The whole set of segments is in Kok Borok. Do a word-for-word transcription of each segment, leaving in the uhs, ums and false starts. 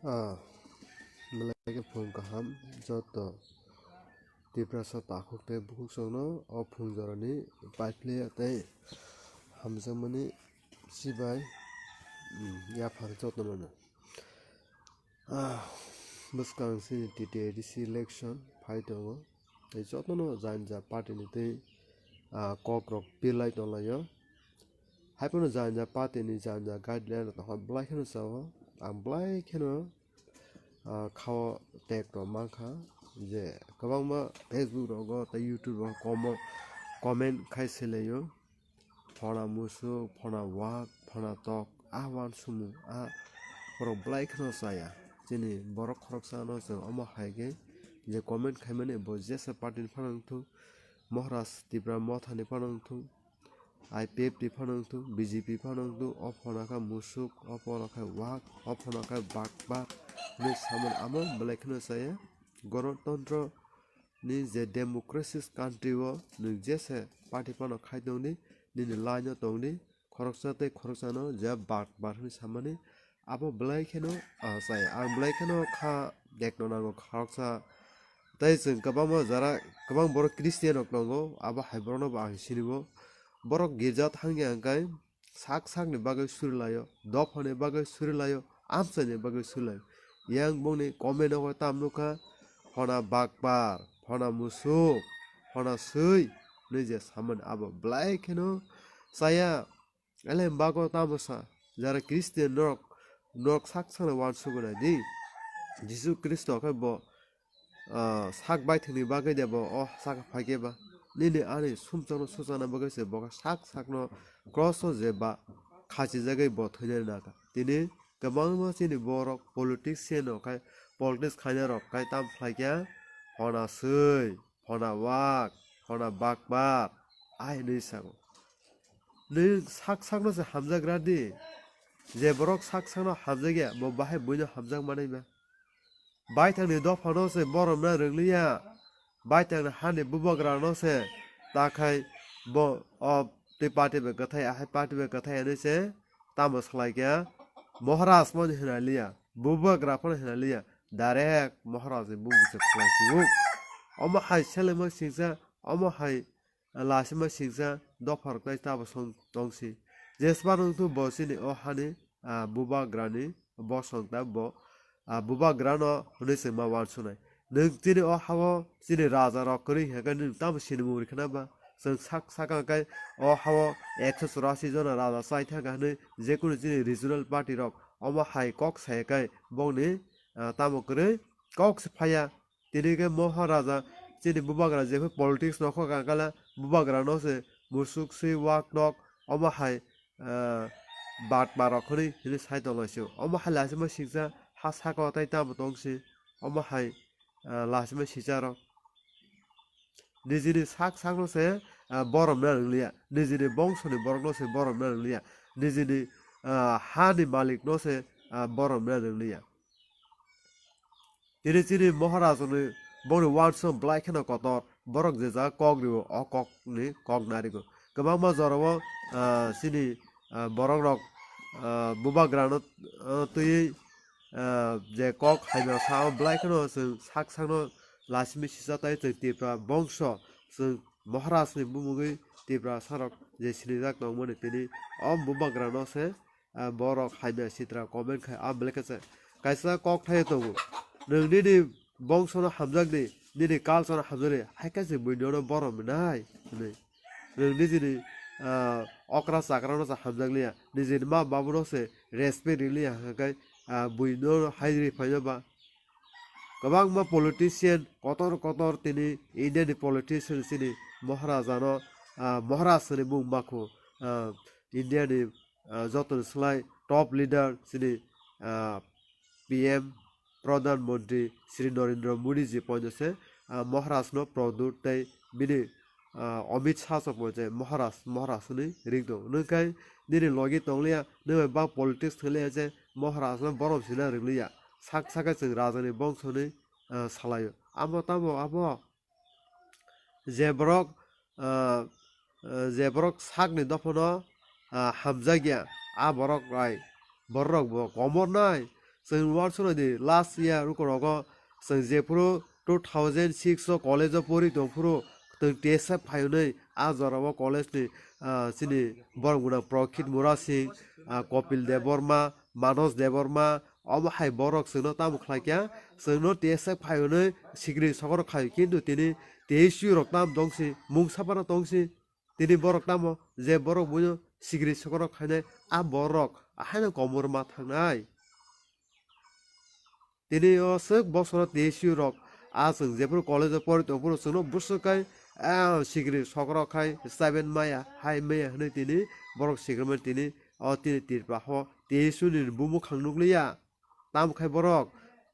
Ah, belai khe phung kaham joto Tiprasa takhuk tei bukhuk songno o phung jorani paiphlaiya tei hamjakmani sibai, mm, yaphar jotono no. Ah, bwskang chini T T A D C election phai tongo. Tei jotono jani ja party ni tei, ah, kok rok pilai tonglaio. Haiphano jani ja party ni jani ja guideline rok tongkha belai kheno sao. Ang belai kheno, ah, khao tek rok mankha je kwbangma Facebook rogo tei YouTube rogo komo-, comment khai selaio. Phona musuk, phona wak, phona tok, a wansukmung, a borok belai kheno chaya. Chini borok khoroksano chwng omo hai khe je comment khaimani bo jesa party ni phano wngthung, Maharaj Tipra Motha ni phano wngthung, I P F T phano wngthung, B J P phano wngthung, o phona khe musuk, o phona khe wak, o phona khe bakbar hinwi samani amo belai kheno chaya. Gorotontro ni je democracy country o nwng jesa party phano khai tongdi, nini line o tongdi, khoroksa tei khoroksano je bakbar hinwi samani abo belai kheno, ah, chaya. Ang belai kheno kha dekno nango khoroksa. Tei chwng kwbangma jora kwbang borok Christian rok tongo, abo hai borokno bo ang sinibo. Borok girja thangya hwnkhe sak sakni bagwi surilaio, dophani bagwi surilaio, amchaini bagwi surilaio. Yang bongni comment o tam nukha, phona bakbar, phona musuk, phona swi, hinwi je samani abo belai kheno chaya. Elem bago tamo sa, jara Christian norok, norok sak sakno wansukgwi nai di. Jisu Khristo khe bo, ah, sak baithangni bagwi de bo o saka phaikhe ba? Nini ani sumsokno suchana bagwi se bo sak sakno cross o je ba khachijagwi bo thwinani naka. Tini kwbangma chini borok politician rok khai, politics khainai rok khai tam khlaikha, phona swi, phona wak, phona bakbar, ai hinwi sago. Nwng sak sakno se hamjagra di. Je borok sak sakno hamjakya, bo bahai buino hamjak manai ba? Baithangni dophano se borom na rwngliya. Baithangni hani bubagrano se takhai bo o tei party bai kwthai, ahai party bai kwthai hinwi se tamo salaikha. Maharaj mo hwnaliya, bubagra phano hwnaliya. Direct Maharaj ni bumung se khlai sio. Omo hai selengma singsa, omo hai lasima singsa dopha rok tai tabo song tongsi. Jesma nungthu bo chini o hani, ah, bubagrani bosong ta bo, ah, bubagrano hwnwi se ma wansunai. Nwng chini o hao chini raja rok kwrwi hwnkhe nwng tamo sinimung rwkhwna ba? Chwng sak saka khe o hao ekso churasi jona raja chai thangkha hwnwi jekunu chini regional party rok omo hai kok sai khe bongni, ah, tamo kwrwi kok se phaiya. Tini khe Maharaja chini bubagra jephai politics nokho kangkala bubagra no se musuk swi wak nok omo hai, ah, bat barok hwnwi hwnwi sai tonglaisio. Omo hai lasima singsa ha saka o tai tamo tongsi omo hai, ah, lasima sisa rok. Nijini sak sakno se, ah, borom na nwngliya. Nijini bongsoni borokno se borom na nwngliya. Nijini, ah, hani malikno se, ah, borom na nwngliya. Tini chini Maharajni bongni wansong belai kheno kotor, borok je jaga kok rio, o kokni kok narigo. Kwbangma jorao, ah, chini, ah, borokrok, ah, bubagrano, ah, twiwi, ah, je kok haino sao belai kheno chwng sak sakno lasimi sisa tai chwng Tipra bongso chwng Maharajni bumungwi Tiprasarok je sinijak tongmani tini o bubagrano se, ah, borok hamya sitra comment khai, ah, belai khe se kaisa kok thai tongo. Nwng nini bongsono hamjakdi, nini culture-no hamjakdi, hai khe se buinono borom nai hwnwi. Nwng nijini, ah, okra chakrano se hamjakliya, nijini ma babuno se respect riliya hwnkhe, ah, buino hai ri phaima ba. Kwbangma politician kotor kotor tini India ni politician chini Maharajano, ah, Maharaj hwnwi bung makhu, ah, India ni, ah, jotoni slai top leader chini, ah, P M Pradhan Mantri Shri Narendra Modi ji poino se, ah, Maharaj no Pradut tei bini, ah, Amit Shah chok poino se Maharaj, Maharaj hwnwi ring tongo. Nwng khai nini logi tongliya, nwng bai bak politics thwnglaia je Maharaj no borom sina rwgliya. Sak sakai chwng raja ni bongso hwnwi, ah, salaio. Amo tamo abo je borok, ah, ah, je borok sakni dophano, ah, hamjakya, a borok bai borok bo komor nai, Chwng uansuknai di last year ukorogo chwng jephuru two thousand six o college o pori tongphuru chwng T S F phaiwi a jorao college ni, ah, chini borok gwnang Prokhit Murasing, ah, Kopil Debbarma, Manos Debbarma, omo hai borok chwngno tamo khlai kha, chwngno T S F phaiwi sikri sokorok khai, kintu tini T S U rok tam tongsi, mungsa phano tongsi, tini borok tamo je borok buino sikri sokorok khainai, a borok ahaino komorma thangnai. Tini o swk bosoro T S U rok, a chwng jephuru college o pori tongphuru chwngno bwswk kai, ah, sikri sokorok khai, seven maya, hai maya hwnwi tini borok sikrimani tini o tini Tripura ho T S U ni bumung khang nukliya. Tamo khai borok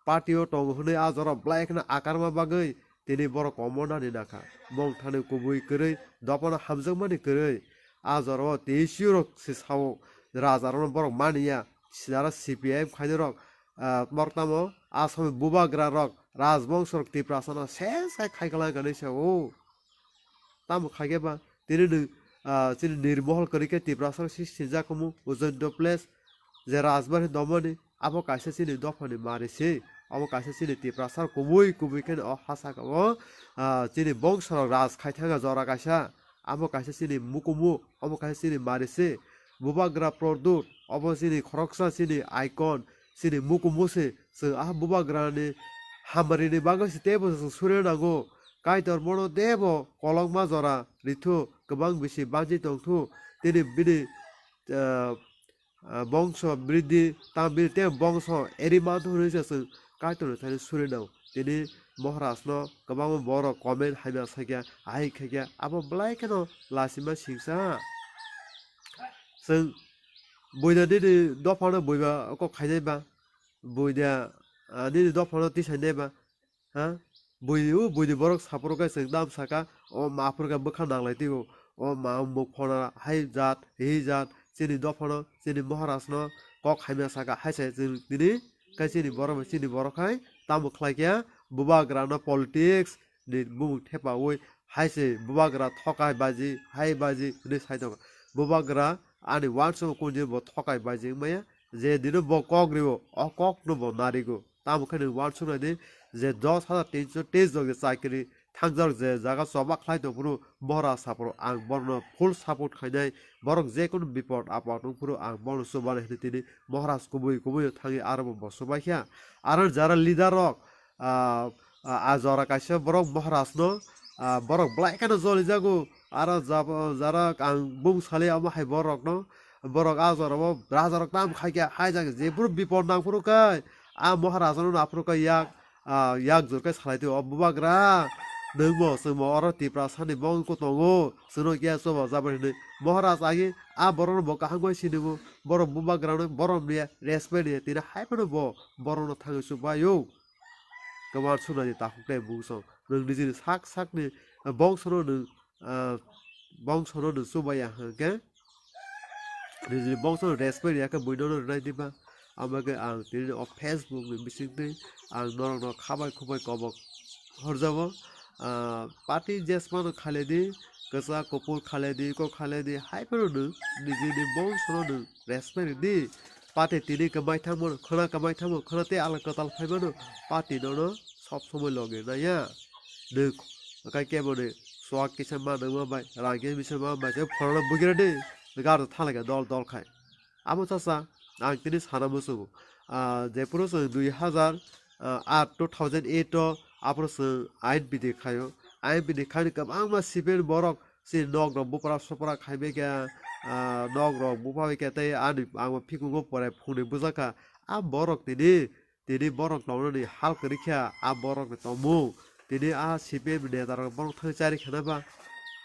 party o tongo hwnwi a jorao belai kheno akarma bagwi tini borok komornani nakha. Mong thani kubui kwrwi, dophano hamjakmani kwrwi. A jorao T S U rok se sao, raja rokno borok maniya, sinaro C P I M khainai rok, ah, borok tamo Assamni bubagra rok, rajbongso rok Tiprasano ses khai khai kwlai hinwi sao. Tamo khaikhe ba tini nwng, ah, chini nirmohol kwrwi khe Tiprasa si sinjak omo Ujaindo Place je rajbari domani abo kaisa chini dophani mari se, abo kaisa chini Tiprasa kubui kubui khe o ha saka o, ah, chini bongso rok raj khai thangya jora kaisa, abo kaisa chini mukumu, abo kaisa chini mari se, bubagra Pradyut, obo chini khoroksa chini icon, chini mukumu se, chwng ah bubagrani hambarini bagwi se teibo chwng suri nango. Kaitor bono teibo kolokma jora rithu, kwbang bisi banchi tongthu. Tini bini, ah, ah, bongso bridhi, tam bini tei bongso eri manthu hwnwi se chwng Kaitorni thani suri nango. Tini Maharajno kwbangma borok comment hamya sakya, ahai khaikya, abo belai kheno lasima singsa. Chwng buida nini dophano buiba kok khainai ba, buida, ah, nini dophano tisainai ba, ha? Buidi o buidi borok saphuru khe chwng dam saka, o ma phuru khe bwkha nanglai twigo, o ma muk phona hai jat, hi jat, chini dophano, chini Maharajno kok hamya saka, hai se chwng tini khe chini borok bai chini borok hai tamo khlai khe bubagrano politics ni bumung thepaui hai se bubagra thokai baji, hai baji hwnwi sai tongo. Bubagra ani uansukmung kunjwi bo thokai baji wngmaya, je dino bo kok rio, o kokno bo narigo. Tamo khe nwng uansuknai di je dos hajar tinso teis jok je chakri thangjak je jaga choba khlai tongphuru Maharaj saphuru ang borokno full support khainai, borok jekunu bipod apod wngphuru ang borokno chubanai hwnwi tini Maharaj kubui kubui thangwi aro bo bo chubaikha. Aro jara leader rok, ah, ah, ah, jora kaisa borok Maharajno, ah, borok belai kheno jolijago. Aro jab-, jara ang bung sali omo hai borokno, borok ah jorao rajarok tam khaikha, hai jaga jephuru bipod nangphuru khe, ah Maharajno naphuru khe yak, ah, yak jor khe salai twi, "O bubagra, nwng bo, chwng bo oro Tiprasani bongko tongo, chwngno kiya choba jabani hwnwi." Maharaj agi ah borokno bo kaham khe sinio, borok bubagrano borom niya, respect niya, tini hai phano bo borokno thangwi chubaio. Kwbang swnamdi takhuk tei bungsong. Nwng nijini sak sakni, ah, bongsono nwng, ah, bongsono nwng chubaiya hwnkhe, nijini bongsono respect riya khe buinono rwnai diba? Amo khe ang tini o Facebook ni bisingtwi ang norokno khabai khubai kobok horjabo. Ah, party jesmano khaledi, kwchak kuphur khaledi, kok khaledi, hai phano nwng nijini bongsono nwng respect rwdi. Party tini kwmai thangmano, khwna kwmai thangmano, khwna tei ala kwtal phaimano, party nono sob somoi loge naiya. Nwng kai kebo ni swak kisa ma nangma bai, rang kisa ma bai, se phorano bugira de, gar thala khe dol dol khai. Amo chacha, ang tini sana muchungo. Ah, jephuru chwng dui hazar, ah, aat, two thousand eight o, aphuru chwng I N P T khaio. I N P T khaini kwbangma C P M borok chini nok rok bupra supra khai bai khe, ah, nok rok bupha bai khe tei ani ang bo phikungo porai phungni bujak kha. A borok tini, tini borok tongnani hal kwrwi kha, a borok ni tongmung. Tini a C P M ni neta rok borok thangwi chari khana ba.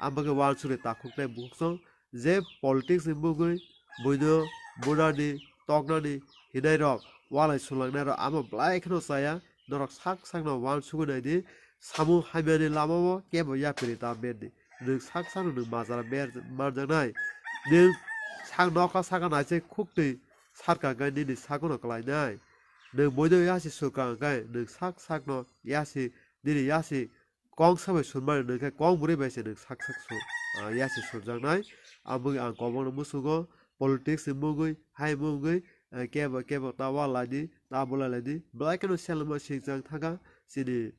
Ang bagwi uansukni takhuk tei bukhuk song je politics ni mungwi buino bunani, toknani hinai rok walai sulangnai rok amo belai kheno chaya. Norok sak sakno uansugwi nai di, samung hamyani lamao kebo yapri ta berdi. Nwng sak sakno nwng majra ber manjaknai. Nwng sak nokha saka naisai khuktwi sarka hwnkhe nini sakono kwlainai. Nwng boino yasi surka hwnkhe nwng sak sakno yasi, nini yasi kong sabai surmani nwng khe kong bwrwi bai se nwng sak sak sur, ah, yasi surjaknai. Aboni ang kobokno musugo politics ni mungwi, hai mungwi, eh, kebo, kebo ta wal lai di, ta bulai lai di, belai kheno selengma singchang thangkha chini,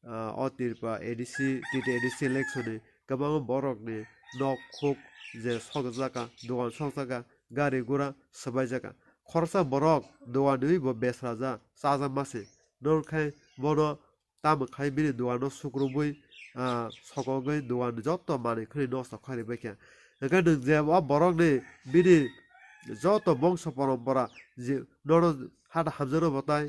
ah, o Tripura A D C, T T A D C election ni kwbangma borok ni nok khuk je sokjaka, dogan sokjaka, gari gura swbaijaka. Khoroksa borok dogan ni bo besraja, chajakma se. Norok khai bono tamo khai bini dogan no sukrubui, ah, sokogwi dogan ni joto manwi khani nosto kharwi baikha. Hwnkhe nwng je o borok ni bini joto bongso porompora je nono hata hamjakno bo tai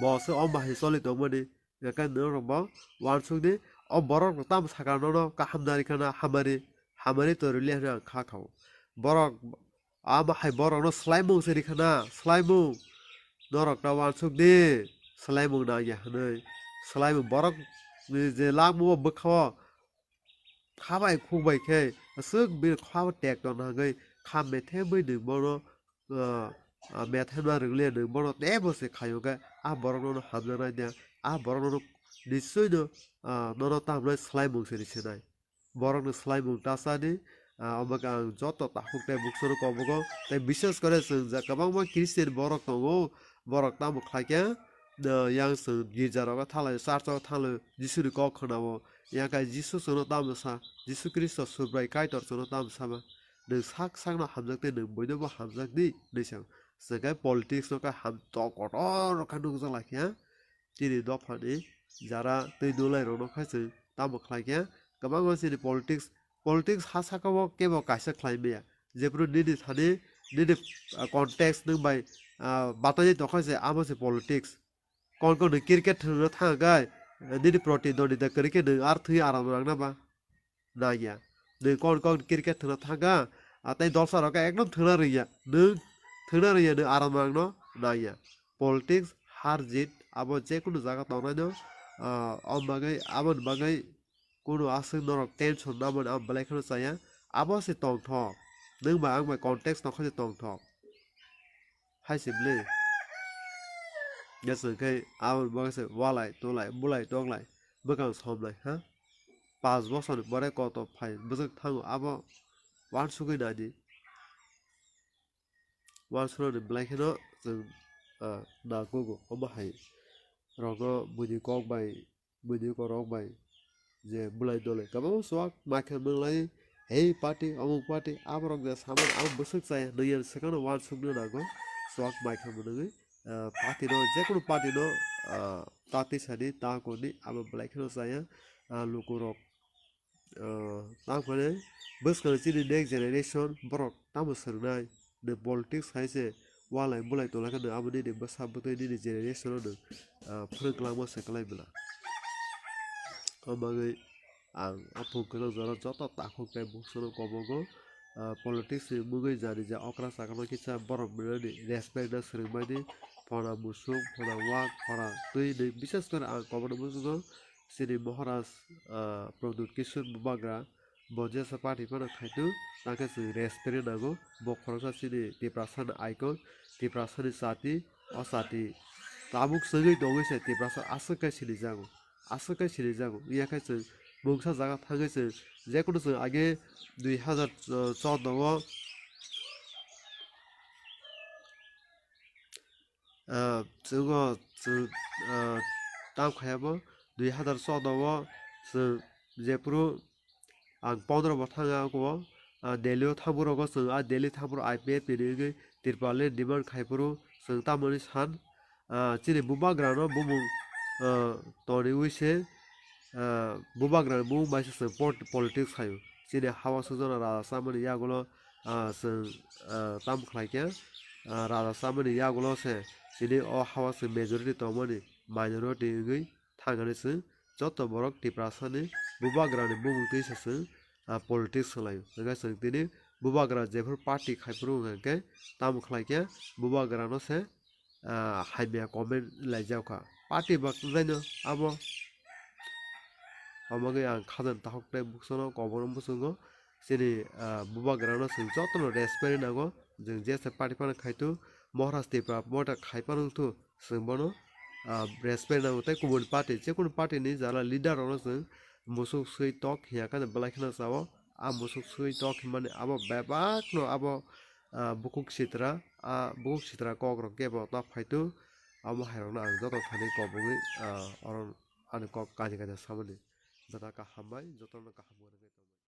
bo se o bahai choli tongmani. Hwnkhe norok bo uansuk di, o borok rok tamo sakha nono kaham nari khana hamari, hamari to rwliya hwnwi ang kha kha o. Borok amo hai borok no swlaimung se rikha na, swlaimung. Norok ta uansuk di, swlaimung nangya hwnwi. Swlaimung borok ni je langma o bwkha o kha bai khuk bai khe aswk bini kha o tek tong nangwi kha methe bui nwng bono, ah, ah, methe ma rwgliya nwng bono tebo se khayo khe a borok nono hamjaknai de, a borok nono nischoi no, ah, nono tamnai swlaimung se risinai. Borokni swlaimung tasani, ah, omo khe ang joto takhuk tei buksuno kobogo. Tei bises kore chwng je kwbangma Christian borok tongo, borok tamo khlai khe, ah, yang chwng girja rogo thanglai, church o thanglai, Jisuni kok khwnao. Yang khe Jisu chwngno tamo sa, Jisu Khristo Subrai Kaitor chwngno tamo sama. Nwng sak sakno hamjak tei nwng buinobo hamjak di, hinwi sa. Chwng khe politics no khe ham tok kotor rok khe nukjak lai khe, ah. Chini dophani jara twi dulai rokno khai chwng tamo khlai khe kwbangma chini politics, politics ha saka o kebo kaisa khlai maya. Jephru nini thani nini, ah, context nwng bai, ah, batai tongkha se amo se politics. Kon kon nwng cricket thwngna thang khe nini protidwandita kwrwi khe nwng ar thwi aram rwna ba? Nangya. Nwng kon kon cricket thwngna thangkha, ah, tei dolsa rok khe ekdom thwngna rwngya. Nwng thwngna rwngya, nwng aram rwngno nangya. Politics, har jit, abo je kunu jaga tongnai no, ah, om bagwi, aboni bagwi kunu aswk norok tension namani abo belai kheno chaya. Abo se tongthok. Nwng bai ang bai context tongkha se tongthok. Hai se bwle. Gas hwnkhe aboni bagwi se walai, tolai, bulai, toklai, bwkang somlai, ha? Panch bosorni pore koto phai bwswk thango abo uansugwi nadi. Uansuknani belai kheno chwng, ah, nakugo. Omo hai rokno buini kok bai, buini kok rok bai je bulai dolai kwbangma chuak maikha manglai, "Hey party, omuk party, aborok je samani abo bwswk chaya," nungya swkangno uansukna nango. Chuak maikha manwi, ah, party no, jekunu party no, ah, tatwi sadi, ta koni, abo belai kheno chaya, ah, lukurok. Ah, tamo khe bwskang chini next generation borok tamo swrwngnai? Nwng politics hai se walai bulai tongla khe nwng abo nini bwsa bwtwi nini generation no nwng, ah, phwrwng kwlangma se kwlai bwla. Omo bagwi ang aphung kwrwng jora joto takhuk tei buksuno kobogo, ah, politics ni mungwi jani ja okra chakra no kisa borok mwnani respect no swrwngmani phona musuk, phona wak, phona twi nwi bises kore ang kobono muchungo. Chini Maharaj, ah, Pradyut Kishore Bubagra, bo jesa party phano khaitu, tangkhe chwng respect rwi nango. Bo khoroksa chini Tiprasa ni icon, Tiprasa ni chati, o chati tabuk chwngwi tongwi se Tiprasa aswk khe sinijago, aswk khe sinijago. Wngya khe chwng mungsa jaga thangwi chwng, jekunu chwng age dui hazar chordo o, ah, chwng o, chwng, ah, tamo khai abo dui hazar chordo o chwng jephru ang pondro bo thang ya, oko, ah, Delhi o thangphuru oko chwng, ah, Delhi thangphuru I P F T ni wngwi Tripura ni demand khaiphuru chwng tamoni san, ah, chini Bubagra no bumung, ah, toniwi se, ah, Bubagra ni bumung bai se chwng pol-, politics khaio. Chini hawa sujana raja chamani yagulo, ah, chwng, ah, tamo khlai khe, ah, raja chamani yagulo se chini o hawa se majority tongmani minority wngwi thangani chwng joto borok Tiprasa ni Bubagra ni bumung twi se chwng, ah, politics khlaio. Hwnkhe chwng tini Bubagra jephru party khaiphuru hwnkhe tamo khlai khe Bubagra no se, ah, hamya comment laijak kha. Party ba kwbangno abo. Omo wngwi ang khajani takhuk tei buksuno kobono muchungo. Chini, ah, Bubagra no chwng jotono respect rwi nango. Chwng jesa party phano khaitu, Maharaj Tripura motha khai phano wngthu, chwng bono, ah, respect nango. Tei kubun party, jekunu party ni jala leader rokno chwng musuk swi tok hiya kheno belai kheno chao. A musuk swi tok hinmani abo bebak no abo, ah, bukuk sitra, a buk sitra kok rok kebo ta phaitu, amo hai rok no ang joto thani kobogwi, ah, oro ani kok kaisa kaisa samani. Joto kaham bai, joto no kaham.